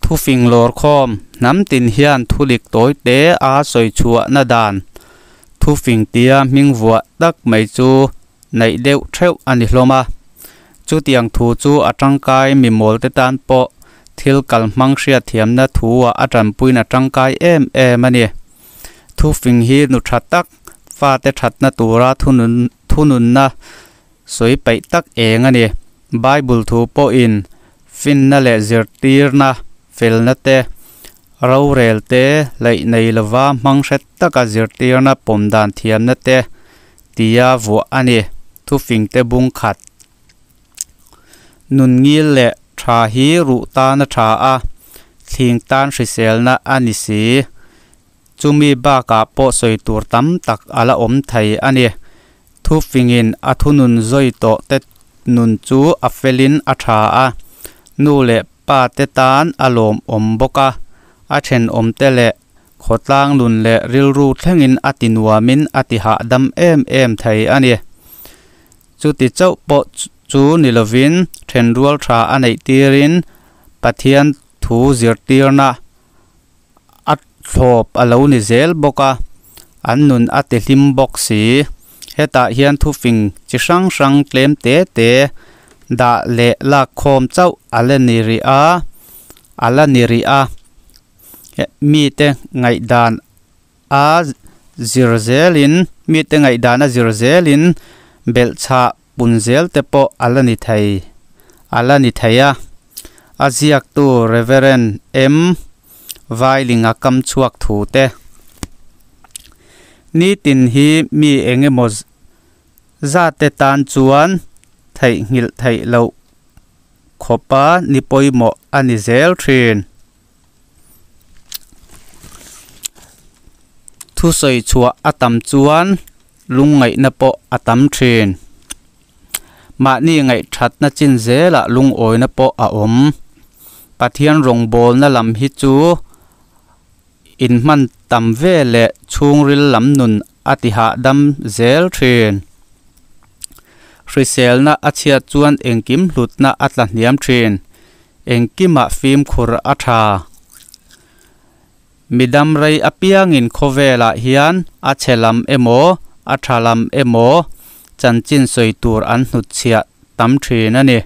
Thufing lawrkhawm hnam tin hian thulik tawi te a sawi chhuahna dan thufing tia hming vuah tak mai chu neih deuh theuh a ni hlawm a. Chutiang thu chu a tangkai mi mawl te tan pawh thil kal hmang hriat thiamna thu ah a tanpuiin a tangkai em em a ni. Thufing hi nu tha tak fate thatna tura thunun thununna sawi paih tak eng a ni. Bible thu pawhin finna leh zirtirna felna te, rorel te, laih nei lova hmang hret taka zirtirna pawm dan thiamna te tia vuah a ni. Thufing te bung khat nun ngil leh tha hi ruh tan a tha a, thling tan hriselna a ni si. Chumi bakah pawh sawi tur tam tak a la awm thei a ni. Thufingin a thunun zawi tawh te nun chu a felin a tha a, nu leh pa te tan a lawmawm bawk a, a thenawmte leh khawtlang nun leh rilru thlengin a ti nuamin a ti hahdam em em thei a ni. Chuti chauh pawh chu ni lovin thenrual tha a neih tirin Pathian thu zirtirna a thlawp a lo ni zel bawk a, an nun a ti hlim bawk si. Hetah hian thufing chi hrang hrang tlem te te dah leh lak khawm chauh a la ni rih a, a la ni rih a. Mite ngaihdan a zir zelin mite ngaihdan a zir zelin belhchhah pun zel te pawh a la ni thei a la ni thei a. A ziaktu Reverend M. Vailinga kam chhuak thu te. Nitin hi mi eng emaw zat te tan chuan theihnghilh theih loh khawpa ni pawimawh a ni zel thin. Thusawi chhuah a tam chuan lungngaihna pawh a tam thin. Mahni ngaihthatna chin zelah lungawina pawh a awm. Pathian rawngbawlna lam hi chu inhman tam ve leh chhungril lam nun a ti hahdam zel thin. Hriselna a chhiat chuan engkim hlutna a tla hniam thin. Engkimah fimkhur a tha. Midam rei apiangin khawvelah hian a chhe lam emaw, a tha lam emaw chanchin sawi tur an hnutchhiah tam thin a ni.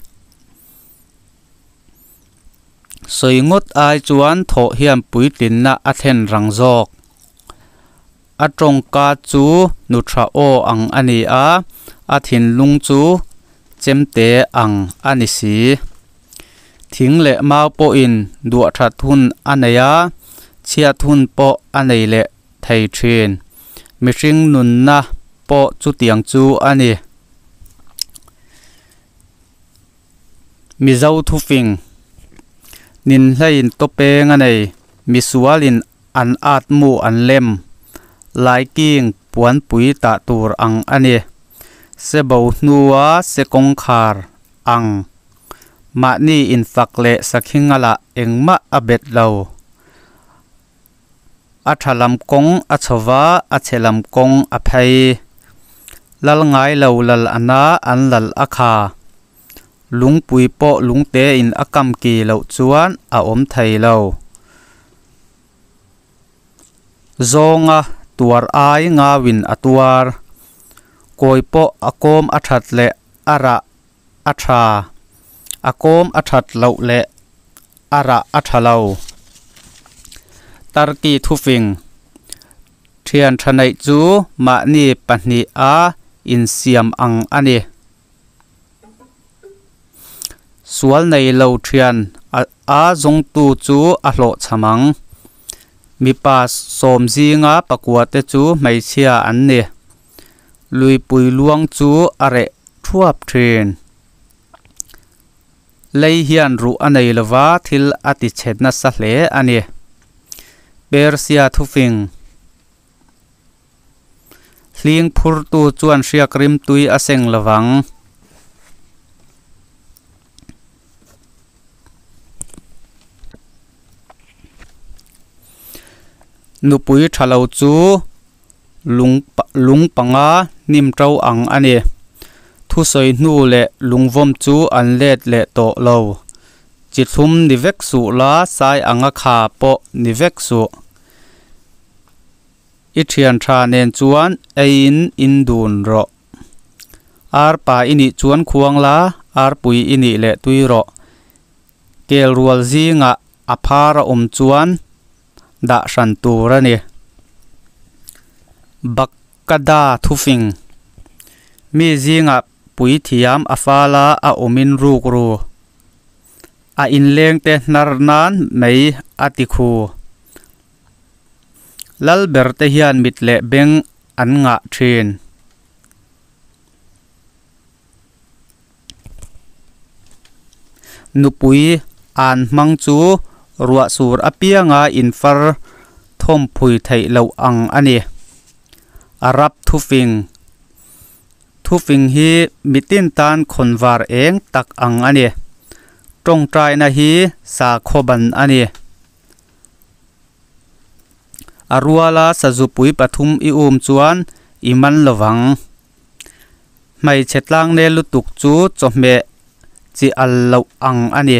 Sawi ngawt ai chuan thawh hian puitlinna a thlen rang zawk. A tawngka chu nu tha aw ang a ni a, a thinlung chu chemte ang a ni si. Thing leh mau pawhin duah that hun a nei a, chhiat hun pawh a nei leh thei thin. Mihring nunna pawh chutiang chu a ni. Mizo thufing Ninhleiin tawpeng a nei, misualin an at mu an lem, laiking puanpui tah tur ang a ni. Se bo hnua se kawngkhar ang. Mahni infak leh sakhinga lah engmah a bet lo. A tha lam kawng a chho va, a chhe lam kawng a phei. Lal ngai lo lal a na, an lal a kha. Lungpui pawh lungte in a kam ki loh chuan a awm thei lo. Zawnga tuar ai ngauin a tuar. Kawi pawh a kawm a that leh a rah a tha. A kawm a that loh leh a rah a tha lo. Turkey thufing Thian tha neih chu mahni pahnih a insiam ang a ni. Sual nei lo thian a zawngtu chu a hlawhchham ang. Mipa sawm zinga pakua te chu hmeichhia an ni. Luipui luang chu a reh thuap thin. Lei hian ruh a nei lova thil a ti chhe nasa hle a ni. Persia thufing Hling phurtu chuan hriak rimtui a seng lovang. Nupui tha lo chu lung lung panga hnim to ang a ni. Thusawi hnu leh lungvawm chu an let leh tawh lo. Chi thlum ni vek suh la, sai anga kha pawh ni vek suh. I thian tha nen chuan eiin in dun rawh. Arpa i nih chuan khuang la, arpui i nih leh tui rawh. Kel rual zingah a phar a awm chuan dah hran tur a ni. Bakkada thufing Mi zingah puithiam a fal a, a awmin ruk ru. A inlengte hnar nan mei a ti khu. Lal ber te hian mit leh beng an ngah thin. Nupui an hmang chu ruah sur apianga infar thawmphui theih loh ang a ni. Arab thufing Thufing hi mitin tan khawnvar eng tak ang a ni. Tawngtaina hi sakhaw ban a ni. A ruala sazupui pathum i um chuan i man lovang. Hmeichhe tlangnel lutuk chu chawhmeh chi al loh ang a ni.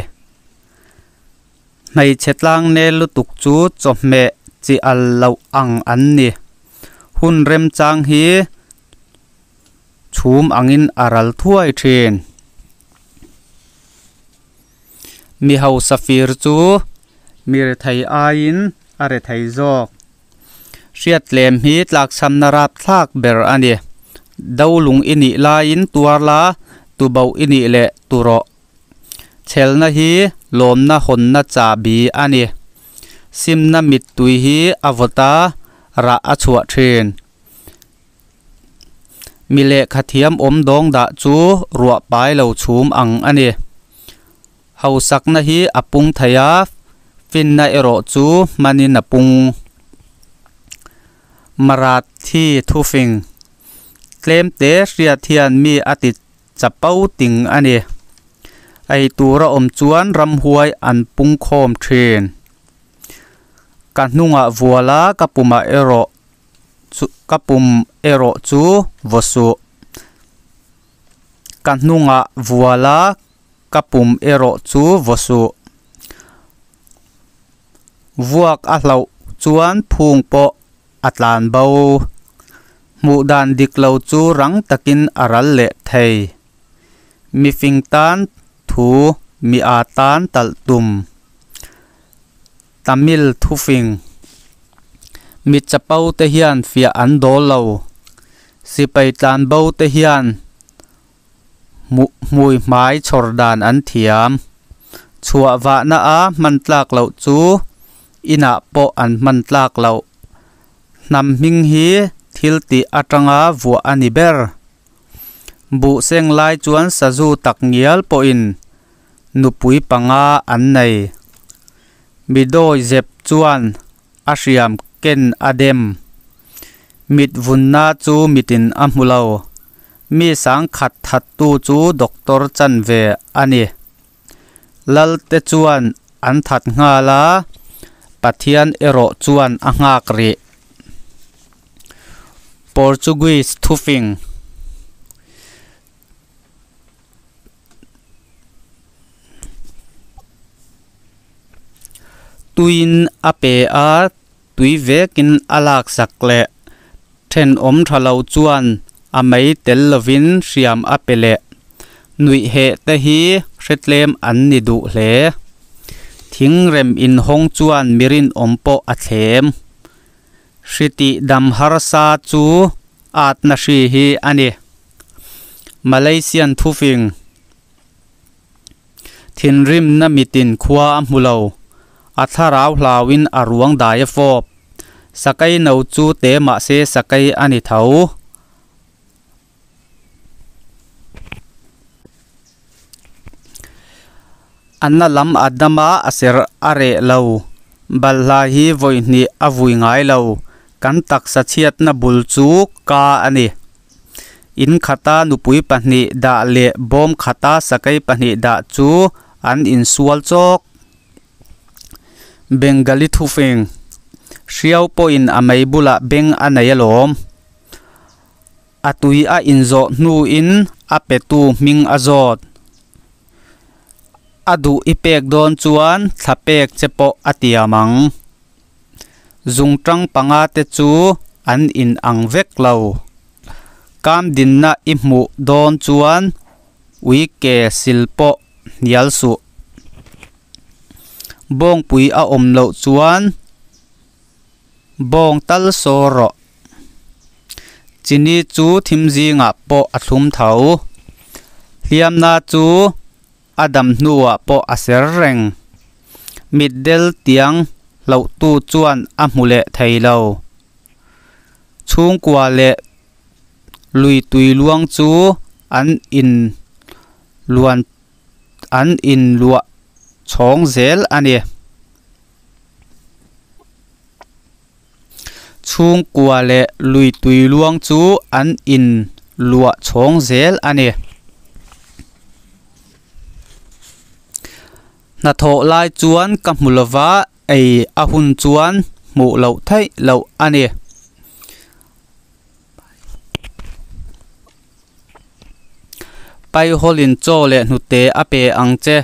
Hmeichhe tlangnel lutuk chu chawhmeh chi al loh ang an ni. Hun remchang hi chhum angin a ral thuai thin. Mi hausa fir chu mi rethei aiin a rethei zawk. Hriattlem hi tlakchhamna rapthlak ber a ni. Dolung i nih laiin tuar la, tuboh i nih leh tu rawh. Chhelna hi lawmna hawnna chahbi a ni. Simna mittui hi a vawt a, rah a chhuah thin. Mi lehkha thiam awm dawng dah chu ruah pai lo chhum ang a ni. Hausakna hi a pung thei a, finna erawh chu hmanin a pung. Marathi thufing tlemte hriat hian mi a ti chapo ting a ni. Ei tura awm chuan ramhuai an pung khawm thin. Ka hnungah vual a, ka pumah erawh chu ka pum erawh chu vaw suh. Ka hnungah vual a, ka pum erawh chu vaw suh. Vuak a hlauh chuan phung pawh a tlan bo. Hmuh dan dik lo chu rang takin a ral leh thei. Mifing tan thu mi a tan talh tum. Tamil thufing Mi chapo te hian fiah an dawl lo. Sipai tlan bo te hian hmui hmai chhawr dan an thiam. Chhuah vahna a hman tlak loh chu inah pawh an hman tlak loh. Hnam hming hi thil tih atanga vuah a ni ber. Buh seng lai chuan sazu tak ngial pawhin nupui panga an nei. Mi dawi zep chuan a hriam ken a dem. Mit vunna chu mitin a hmu lo. Mi sangkhat thattu chu doctor chanve a ni. Lalte chuan an that nghal a, Pathian erawh chuan a nghak rih. Portuguese thufing. Tuiin a pe a, tui vekin a laksak leh thenawm tha lo chuan a mei tel lovin hriam a pe leh. Nuih heh te hi hretlem an ni duh hle. Thingrem inhawng chuan mi rinawm pawh a thlem. Hri tih dam harsa chu atna hri hi a ni. Malaysian thufing Thinrimna mitin khua a hmu lo. A thlarau hlauin a ruang dai a fawp. Sakei no chu te mahse sakei a ni tho. A na lam a dam a, a ser a reh lo. Balhla hi vawi hnih a vui ngai lo. Kan taksa chhiatna bul chu ka a ni. In khata nupui pahnih dah leh bawm khata sakei pahnih dah chu an insual chawk. Bengali thufing hriau pawhin a mei bulah beng a nei alawm. A tui a inzawh hnuin a petu hming a zawt. A duh i pek dawn chuan thla pek che pawh a tiam ang. Zungṭang panga te chu an in ang vek lo. Kam dinna i hmuh dawn chuan ui ke sil pawh hnial suh. Bawngpui a awm loh chuan bawng tal sawr rawh. Chini chu thim zingah pawh a thlum tho. Hliamna chu a dam hnuah pawh a ser reng. Mitdel tiang hlohtu chuan a hmu leh thei lo. Chhungkua leh lui tui luang chu an in luan an in luah chhawng zel a ni. Chhungkua leh lui tui luang chu an in luah chhawng zel a ni. Hnathawh lai chuan ka hmu lova ei a hun chuan hmuh loh theih loh a ni. Paihawlin chaw leh hnute a pe ang che,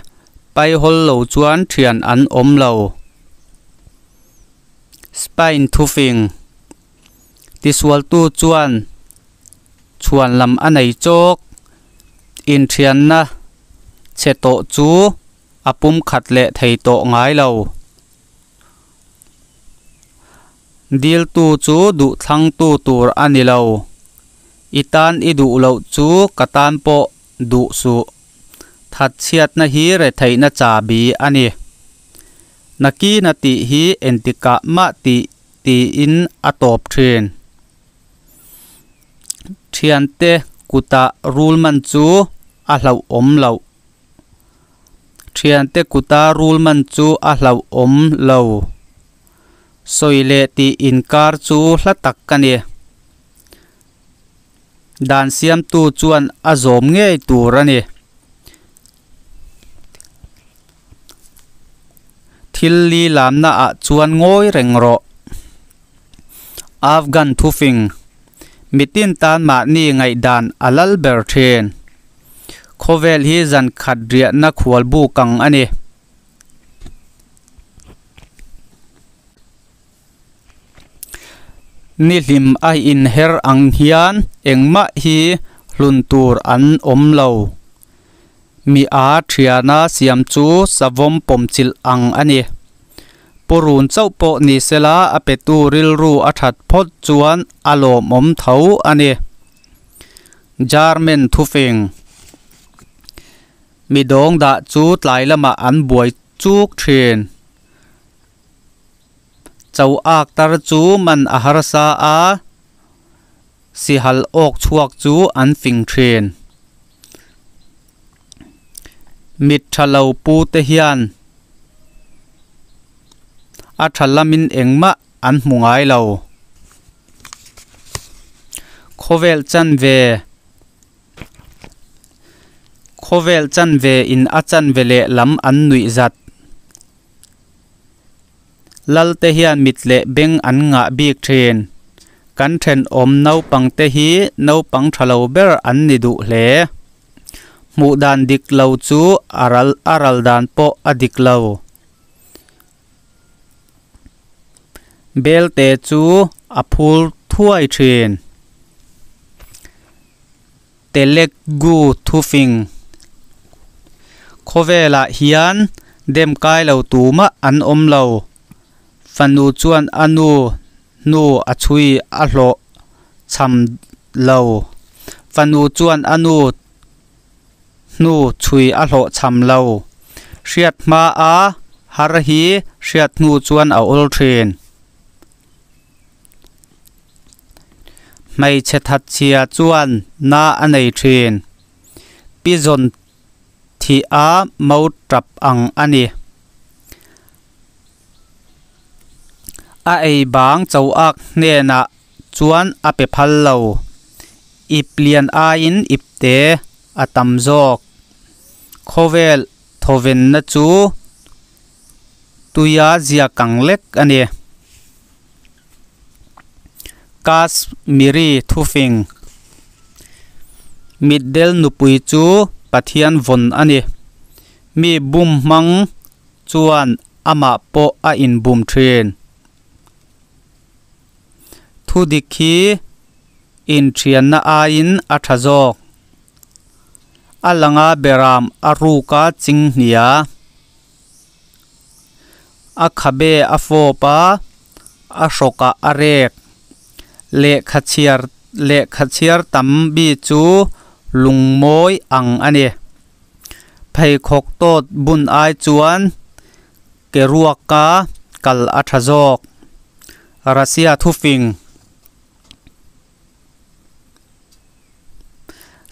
paihawl lo chuan thian an awm lo. Spain thufing tisualtu chuan chhuan lam a nei chawk. Inthianna chhe tawh chu a pumkhat leh thei tawh ngai lo. Diltu chu duhthlangtu tur a ni lo. I tan i duh loh chu ka tan pawh duh suh. Thatchhiatna hi retheihna chahbi a ni. Nakina tih hi entikah mah tih tiin a tawp thin. Thiante kuta rul man chu a hlauhawm loh. Thiante kuta rul man chu a hlauhawm lo. Sawi leh tih inkar chu hla tak a ni. Dan siamtu chuan a zawm ngei tur a ni. Thil li lamna ah chuan ngawi reng rawh. Afghan thufing, Mitin tan mahni ngaihdan a lal ber thin. Khawvel hi zan khat riahna khual buk ang a ni. Ni hlim a inher ang hian engmah hi hlun tur an awm lo. Mi a thiana siam chu savawm pawmchilh ang a ni. Purun chauh pawh ni sela a petu rilru a that phawt chuan a lawmawm tho a ni. German thufing. Mi dawng dah chu tlai lamah an buai chuk thin. Cho ak tar chu man a harsa a, sihal awk chhuak chu an fing thin. Mit tha lo pu te hian a tha lamin engmah an hmu ngai lo. Khawvel chanve Khawvel chanve in a chanve leh lam an nuih zat. Lalte hian mit leh beng an ngah bik thin. Kan thenawm naupangte hi naupang tha lo ber an ni duh hle. Hmuh dan dik lo chu a ral a ral dan pawh a dik lo. Belte chu a phul thuai thin. Telugu thufing khawvelah hian dem kai lo tumah an awm lo. Fanu chuan a nu hnu a chhui a hlawh chham lo. Fanu chuan a nu hnu chhui a hlawh chham lo. Hriat hma a har hi hriat hnu chuan a awl thin. Hmeichhe thatchhia chuan na a nei thin. Pi zawn thih a mo tap ang a ni. A ei bang cho ak hnenah chuan a pe phal lo. Ip lian aiin ip te a tam zawk. Khawvel thawvenna chu tuia ziak ang lek a ni. Kashmiri thufing Mitdel nupui chu Pathian vawn a ni. Mi bum hmang chuan amah pawh a inbum thin. Thudik hi inthianna aiin a tha zawk. A langa beram a ruka chinghnia. A khabe a fawp a, a hrawkah a rek. Lehkha chhiar lehkha chhiar tam bi chu lungmawi ang a ni. Pheikhawk tawt bun ai chuan ke ruaka kal a tha zawk. Russia thufing.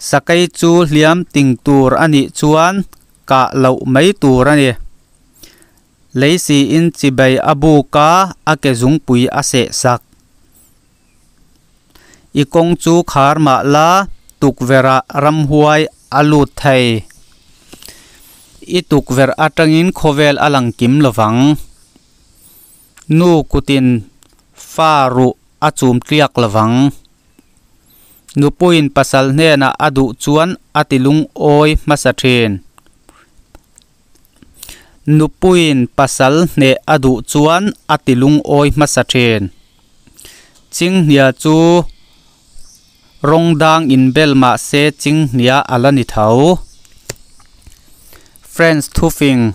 Sakei chu hliam ting tur a nih chuan kah loh mai tur a ni. Lei siin chibai a buk a, a ke zungpui a seh sak. I kawng chu khar mah la, tukverhah ramhuai a lut thei. I tukverh atangin khawvel a lang kim lovang. Nu kutin fa ruh a chum tliak lovang. Nupuiin pasal hnenah a duh chuan a ti lungawi hmasa thin. Nupuiin pasal hneh a duh chuan a ti lungawi hmasa thin. Chinghnia chu rawng dang inbel mah se chinghnia a la ni tho. French thufing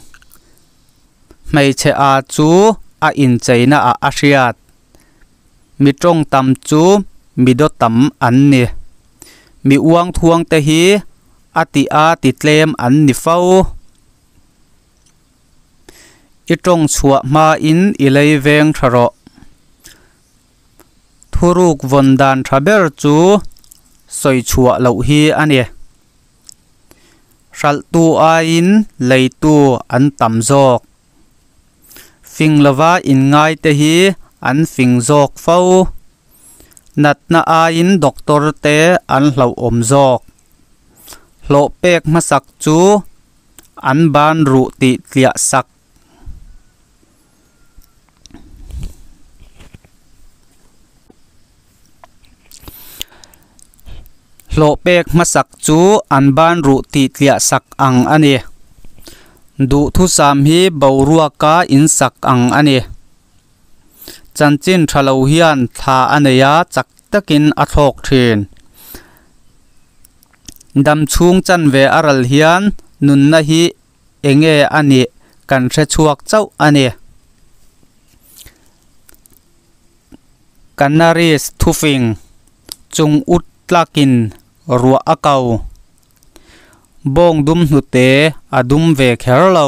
Hmeichhe a chu a incheina ah a hriat. Mi tawng tam chu mi daw tam an ni. Mi uang thuang te hi a tih a ti tlem an ni fo. I tawng chhuah hmain i lei veng tha rawh. Thuruk vawn dan tha ber chu sawi chhuah loh hi a ni. Hralhtu aiin leitu an tam zawk. Fing lova inngaite hi an fing zawk fo. Natna aiin doctor te an hlauhawm zawk. Hlawh pek hmasak chu an ban ruh tih tliah sak. Hlawh pek hmasak chu an ban ruh tih tliah sak ang a ni. Duhthusam hi boruaka in sak ang a ni. Chanchin tha lo hian thla a nei a, chak takin a thlawk thin. Dam chhung chanve a ral hian nunna hi enge a nih kan hre chhuak chauh a ni. Canaries thufing chung ut tlakin ruah a ko. Bawng dum hnute a dum ve kher lo.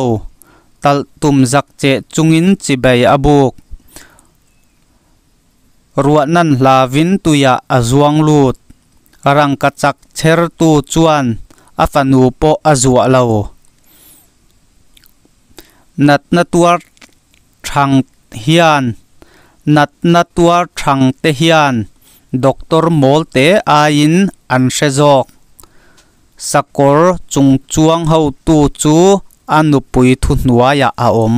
Talh tum zak cheh chungin chibai a buk. Ruah nan hlavin tuiah a zuang lut. Rangka chak chhertu chuan a fanu pawh a zuah lo. Natna tuar thang hian Natna tuar thang te hian doctor mawl te aiin an hre zawk. Sakawr chungchuang hotu chu a nupui thuhnuaiah a awm.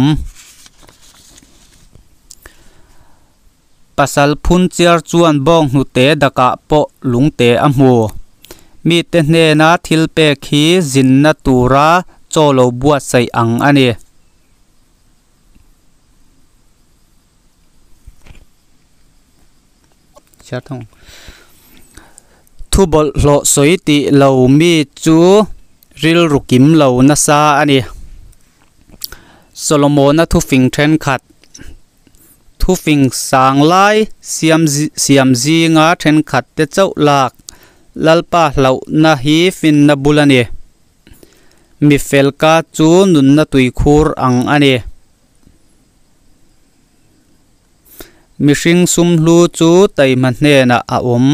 Pasal phun chiar chuan bawng hnute dakah pawh lungte a hmu. Mite hnena thil pek hi zinna tura chaw lo buatsaih ang a ni. Thu bawlhhlawh sawi tih lo mi chu rilru kim lo nasa a ni. Solomona thufing thenkhat Thufing sang lai siam siam zinga thenkhat te chauh lak Lalpa hlauhna hi finna bul a ni. Mi felka chu nunna tuikhur ang a ni. Mihring sumhlu chu taima hnenah a awm.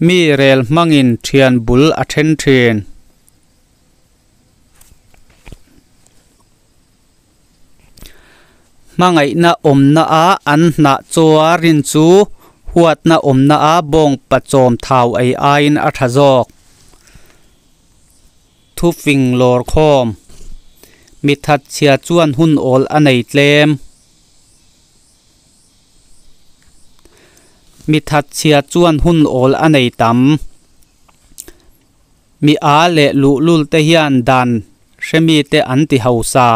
Mi rel hmangin thian bul a then thin. Hmangaihna awmna a an hnah chaw a rin chu huatna awmna a bawng pachawm thau ei aiin a tha zawk. Thufing lawr khawm. Mi thatchhia chuan hun awl a nei tlem. Mi thatchhia chuan hun awl a nei tam. Mi â leh luhlul te hian dan hremi te an ti hausa.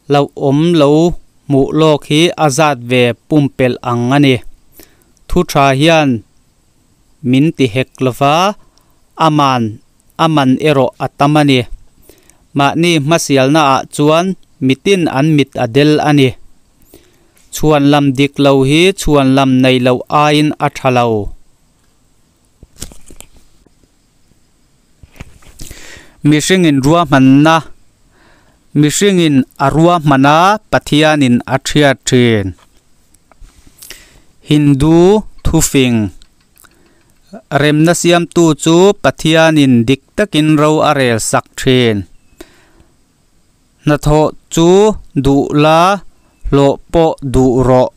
Hlauhawm lo hmuh lawk hi a zat ve pumpelh ang a ni. Thu tha hian min ti hek lova, aman a man erawh a tam a ni. Mahni hmasialna ah chuan mitin an mit a del a ni. Chhuanlam dik lo hi chhuanlam nei loh aiin a tha lo. Mihringin ruahmanna Mihringin a ruahman a, Pathianin a thiat thin. Hindu thufing Remna siamtu chu Pathianin dik takin ro a rel sak thin. Hnathawh chu duh la, hlawh pawh duh rawh.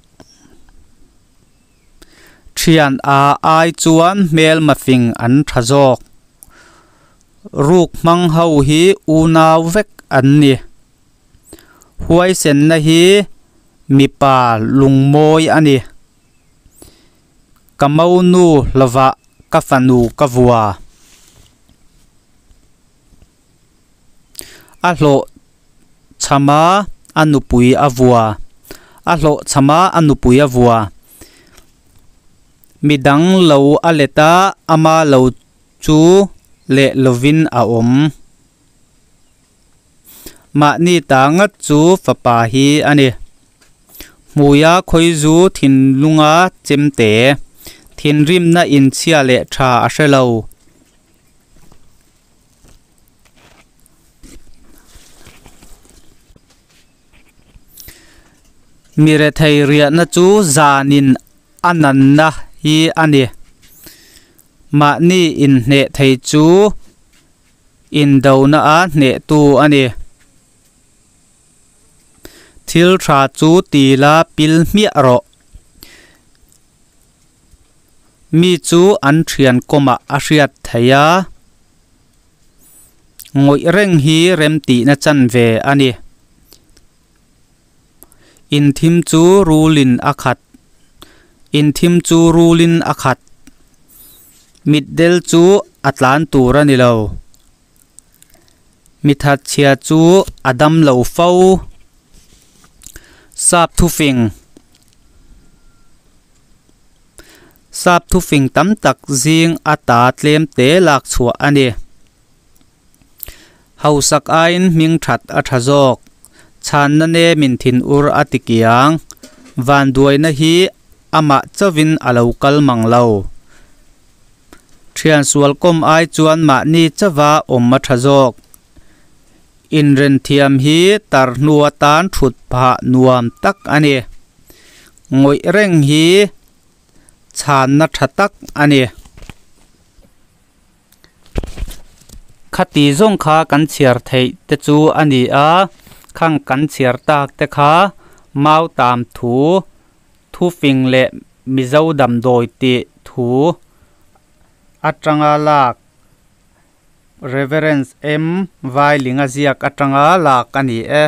Thian a ai chuan hmelma fing an tha zawk. Ruk hmang ho hi unau vek an ni. Huaisenna hi mipa lungmawi a ni. Ka monu lovah ka fanu ka vua. A hlawh chham a, a nupui a vua. A hlawh chham a, a nupui a vua. Midang lo a let a, ama lo chu leh lovin a awm. Mahni ta ngat chu fapa hi a ni. Hmuia khawizu thinlunga chemte, thinrimna inchhia leh tha a hre lo. Mi rethei riahna chu zanin a nanna hi a ni. Mahni inhneh thei chu indona a hnehtu a ni. Thil tha chu ti la pil hmiah rawh. Mi chu an thian kawmah a hriat theih a, ngawih reng hi remtihna chanve a ni. Inthim chu rulin a khat. Inthim chu rulin a khat. Mitdel chu a tlan tur a ni lo. Mithatchhia chu a dam lo fo. Sap thufing Sap thufing tam tak zing ata tlem te lak chhuah a ni. Hausak aiin hming that a tha zawk. Chhanna nemin thin ur a ti kiang. Vanduaina hi amah chauhin a lo kal mang lo. Thian sual kawm ai chuan mahni chauha awm a tha zawk. Inrenthiam hi tar hnu atan thut phah nuam tak a ni. Ngawih reng hi chhanna tha tak a ni. Khati zawng kha kan chhiar theih te chu a ni a, khang kan chhiar tak te kha Mautam thu, thufing leh Mizo damdawi tih thu atanga lak Reverence M Vailinga ziak atanga lak a ni e.